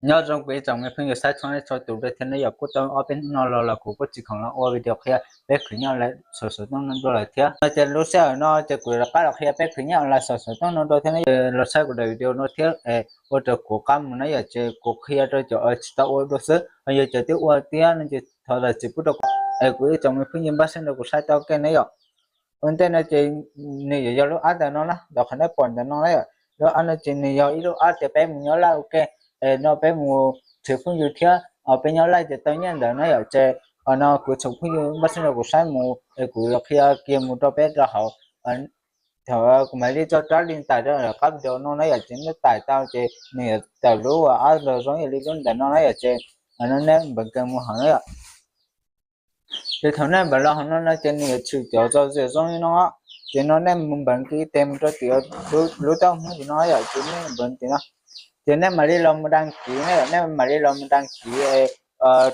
Nyob zoo kuv ib tsoom me phooj ywg saib txhua leej txhua tus thiab ne yom. Kuj tau ob peb hnub no los los kuv kuj tsis khoom los ua video qhia peb khwv nyiaj online saum xov tooj no dua lawm thiab no ces lub sij hawm no ces kuv rov qab los qhia peb khwv nyiaj online saum xov tooj no dua thiab ne yom. Los saib kuv daim video no thiab es ua rau kuv qab mus na yom, ces kuv qhia rau cov tsis tau ua dua xwb, ho yog cov twb ua tiag no ces thov zam txim pub rau kuv. Es kuv ib tsoom me phooj ywg npaj siab nrog kuv saib tau ua ke ne yom. Ua ntej no ces nws yuav yog lub app ntawm no na, ntawm qhov nej pom ntawm no na yom. Lub app no ces nws yog ib lub app tias peb mus nyob Laj ua ke, es no peb mus txhwv phooj ywg thiab peb nyob Laj ces tau nyiaj ntawd na yom. Ces no kuv tsoom phooj ywg npaj siab nrog kuv saib mus es kuv yuav qhia kiag mus rau peb rau hauv. Thaum kuv mam li tso rab li ntais rau qab video no na yom, ces nej tais tau ces nws yuav tawm lub app los zoo ib yam li lub ntawm no na yom, ces no nej npeem kiag mus hauv na yom. Ces thaum nej npeem los hauv no no ces nws yuav tshwm cov zauv zim zoo li no, ces no nej mus npeem kiag tes mus rau tim lub taub hmoov tim no yom, ces nej npeem tim no, ces nej mam li los mus đăng ký ne yom, nej mam li los mus đăng ký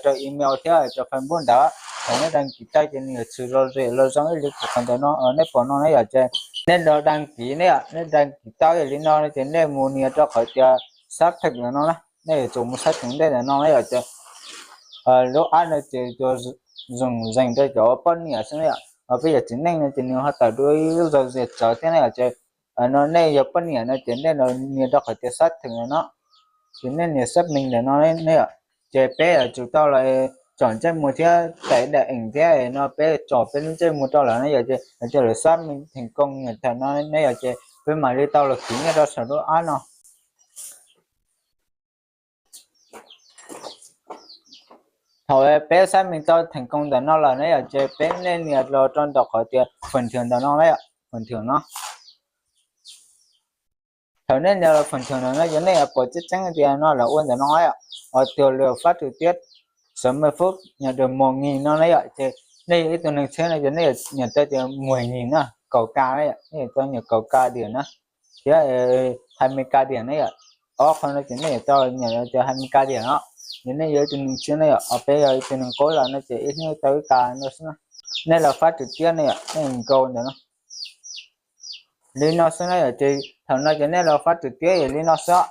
rau email thiab rau Facebook ntawd. Thaum nej đăng ký tag ces nws yuav tshwm zauv zim los zoo ib yam li kuv qhov ntawm no nej pom no na yom, ces nej los đăng ký ne yom, nej đăng ký tau ib yam li no ces nej mus nias rau qhov tias xác thực ntawm no na, nej yuav tsum mus xác thực ntej ntawm no na yom, ces lub app no ces yuav zoo zeem rau cov poj niam xwb na yom. Ho peb yog txiv neej no ces nws ho tawm dua ib lub zauv zim txawv thiab na yom, ces no nej yog poj niam no ces nej los nias rau qhov tias xác thực ntawm no, ces nej nias xác minh ntawm no ne yom, ces peb yuav tsum tau los tsom ntsej muag thiab tais daim eem thiab no peb tsom peb lub ntsej muag rau lawm ne yom, ces lawv thiaj lawv xác minh thành công ntawm no ne yom, ces peb mam li tau los khwv nyiaj rau saum lub app no. Thaum peb xác minh tau thành công ntawm no lawm ne yom, ces peb nej nias los rau ntawm qhov tias phần thưởng ntawm no na yom, phần thưởng no. Thaum nej nias los phần thưởng ntawm no ces nej yuav pom tseeb tseeb tias no lawv ua ntawm no yom, uas tias lawv phát trực tiếp sáu mươi phút nhận được một nghìn no na yom, ces nej yog ib tug neeg txhiab no ces nej yuav tau tias mười nghìn na, cầu cài na yom, nej yuav tau nyuam cầu cài điểm na, thiab hai mươi k điểm na yom. Ob qho no ces nej yuav tau nyuam tias hai mươi k điểm no. Ces nej yog ib tug neeg txhiab na yom, ho peb yog ib tug neeg qub lawm no ces ib hnub tau ib k no xwb na. Nej los phát trực tiếp na yom, nej nkaus ntawm no li no xwb na yom, ces thaum no ces nej los phát trực tiếp yog li no xwb.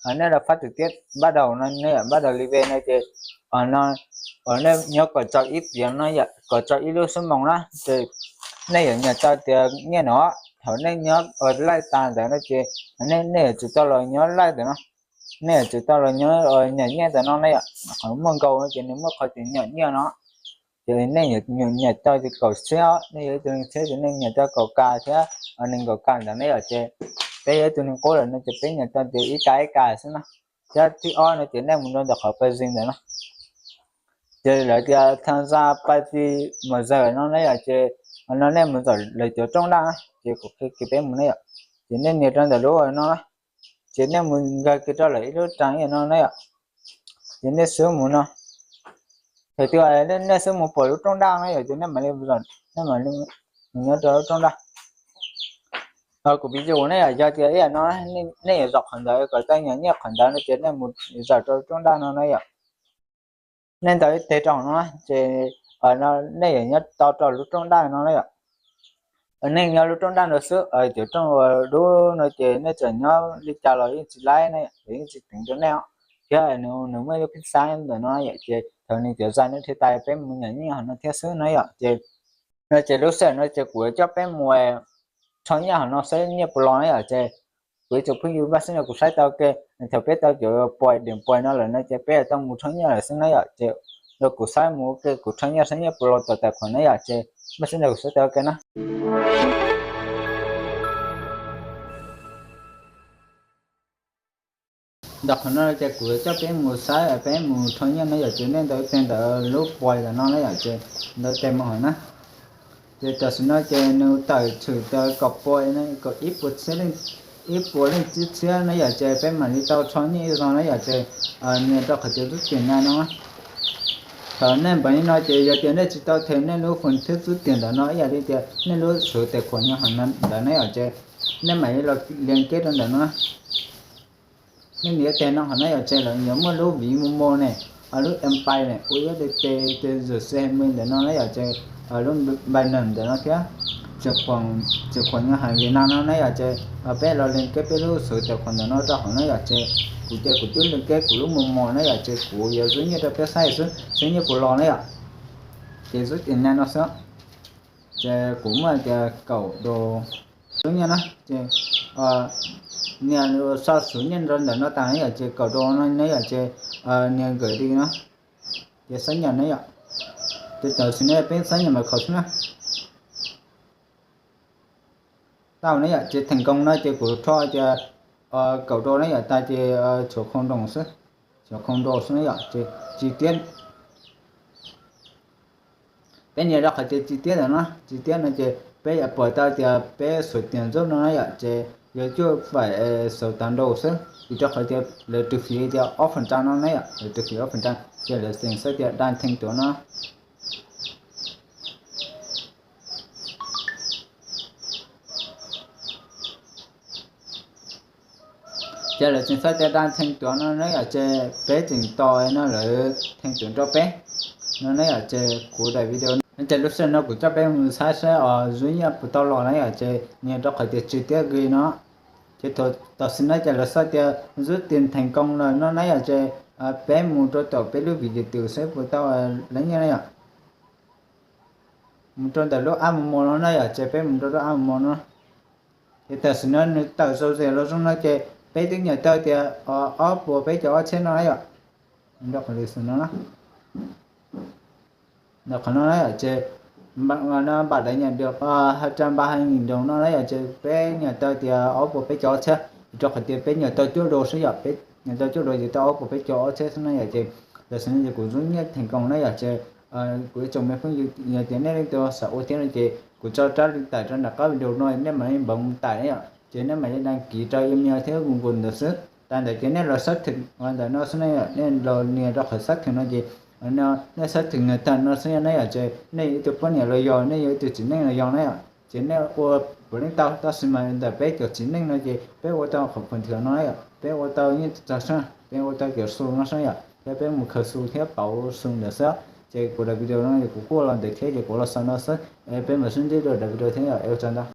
Nej los phát trực tiếp bắt đầu no, nej yom bắt đầu live no ces no, nej nyob kom txog ib tiam no yom, kom txog ib lub xuab moos na ces nej yuav nyuam tau tias nyiaj no. Thaum nej nyob laij tas ntawd no ces nej yuav tsum tau los nyob laij ntawm no, nej yuav tsum tau los nyob nyam nyiaj ntawm no na yom. Qhov muaj nkaus no ces nws muaj qhov tias nyam nyiaj no, ces nej nyuam tau tias kaum txhiab, nej yog ib tug neeg txhiab ces nej nyuam tau kaum k thiab nees nkaum k ntawd na yom, ces peb yog ib tug neeg qub lawm no ces peb nyuam tau tias ib k ib k xwb na. Thiab thib ob no ces nej mus rau ntawm qhov pais zis ntawm no, ces lawv tias tham gia pais zis mus zawm no na yom, ces no nej mus zawm lawv cov rooj daj na, ces kuv qhia kiag peb mus na yom. Ces nej nias rau ntawm lub no na, ces nej mus nkag kiag rau lawv ib lub trang no na yom, ces nej xub mus no. Thaum twg nej xub mus pom lub rooj daj no yom, ces nej mam li, nej mam li mus nyob rau lub rooj daj. Kuv piv txwv ne yom, yog tias ib yam no nej yuav zaum qhov ntawd kom tau nyam nyiaj qhov ntawd no ces nej mus zaum rau lub rooj daj no na yom. Nej ntaus ib teg rau no ces nej yuav nyob tau rau lub rooj daj no na yom. Nej nyob lub rooj daj no xwb, cov rooj dub no ces nej tseem nyob li cas los yeej tsis laib ne, yeej tsis teev rau nej os. Thiab nws muaj ib lub phib xab ntawm no yom, ces thaum nws cov zais no dhia tas peb mus nyam nyiaj hauv no thiab xwb na yom. Ces no ces lub sij hawm no ces kuv yuav coj peb mus rho nyiaj hauv no saib nyiaj puas los na yom. Ces kuv ib tsoom phooj ywg npaj siab nrog kuv saib tau ua ke, thaum peb tau cov pais, điểm pais no lawm no ces peb yuav tau mus rho nyiaj lawm xwb na yom. Ces nrog kuv saib mus ua ke, kuv rho nyiaj saib nyiaj puas los tom tài khoản na yom. Ces npaj siab nrog kuv saib tau ua ke na. Ntawm qhov no ces kuv coj peb mus saib peb mus rho nyiaj na yom. Ces nej ntaus ib teg ntawm lub pais ntawm no na yom, ces ntaus ib teg mus hauv na. Ces tam sim no ces nws tawm tshwm tias kaum pais, kaum ib puas txhiab, ib puas leej tsib txhiab na yom. Ces peb mam li tau rho nyiaj ib zaug na yom. Ces nias rau qhov tias rút tiền ngay no. Thaum nej npaj li no ces yog tias nej tsis tau them nej lub phần thưởng rút tiền ntawm no ib yam li tias nej lub số tài khoản nyob hauv ntawd na yom, ces nej mam li los liên kết rau ntawm no. Nej nias ib teg no hauv na yom, ces lawv yuav muaj lub ví Momo ne, lub M-Pay ne, U S D T, ces Z C hai mươi ntawm no na yom, ces lub Binance ntawm no thiab tài khoản nyob hauv Việt Nam no na yom. Ces peb los liên kết peb lub số tài khoản ntawm no rau hauv na yom. Ces kuv Ces kuv twb nqis kiag kuv lub mos mos na yom, ces kuv yuav zub nyiaj rau peb saib xwb, saib nyiaj puas los na yom. Ces zub tias nag no xwb, ces kuv muaj tias kaum do zub nyiaj na, ces nias so xuv nyiaj rau ntawm no tas na yom, ces kaum do no na yom, ces nias nkawm li no, ces xab nyam na yom. Ces tam sim no peb xab nyam mas khaus xwb na. Tau na yom, ces theem koos no ces kuv rho tias kaum do na yom tas ces tshuav khoo do xwb, tshuav khoo do xwb na yom, ces chi tiab. Peb nias rau qhov tias chi tiab ntawm no, chi tiab no ces peb yuav pom tau tias peb xuv tias zub no na yom, ces yuav cuaj faim xaus tag do xwb, vim rau qhov tias lawv rwg fiv tias ob feem ntau no na yom, lawv rwg fiv ob feem ntau, ces lawv tseem xaiv tias daj theej tuav no. Ces lawv tseem xaiv tias daj theej tuav no na yom, ces peb tseem tos no lawv theej tuav rau peb no na yom, ces kuv daim video no ces lub sij hawm no kuv coj peb mus saib saib os zub nyiaj puas tau los na yom, ces nias rau qhov tias chi tiab nqis no. Ces tam sim no ces lawv xaiv tias zub tias theem koos lawm no na yom, ces peb mus rau tom peb lub video twg saib puas tau lawv nyiaj na yom. Mus rau ntawm lub ab mos mos no na yom, ces peb mus rau lub ab mos mos no. Ces tam sim no nws tawm zom zaws los zoo no ces peb twb nias tau tias ob puas peb caug ob txhiab no na yom. Nram qhov no na, ces npam dai nyam dua ha tsa npam ha nyiam doos no na yom, ces peb nias tau tias ob puas peb caug ob txhiab, rau qhov tias peb nias tau cuaj do xwb yom, peb nias tau cuaj do ces tau ob puas peb caug ob txhiab xwb na yom, ces tam sim no ces kuv zub nyiaj theem koos na yom, ces kuv ib tsoom me phooj ywg yog tias nej leej twg xav ua thiab no ces kuv tso rab link tải rau nram qab video no nej mam li npaj mus tải na yom, ces nej mam li đăng ký rau email thiab Google ntawd xwb. Tas ntawd ces nej los xác thực ntawm no xwb na yom, nej los nias rau qhov xác thực no ces nej xác thực nias tag no xwb na yom, ces nej yuav ib tug poj niam los yog nej yuav ib tug txiv neej los yog na yom, ces nej ua puav leej tau. Tab sis mas ntawm peb cov txiv neej no ces peb ua tau qhov phần thưởng no na yom, peb ua tau nyiaj txag xwb, peb ua tau cov xu no xwb yom, thiab peb mus khaws xu thiab pauv xu ntawd xwb. Ces kuv daim video no ces kuv kuj los ntawd thiab ces kuv los xaus no xwb, peb mam sib ntsib dua daim video thiab yom, ua tsaug ntau.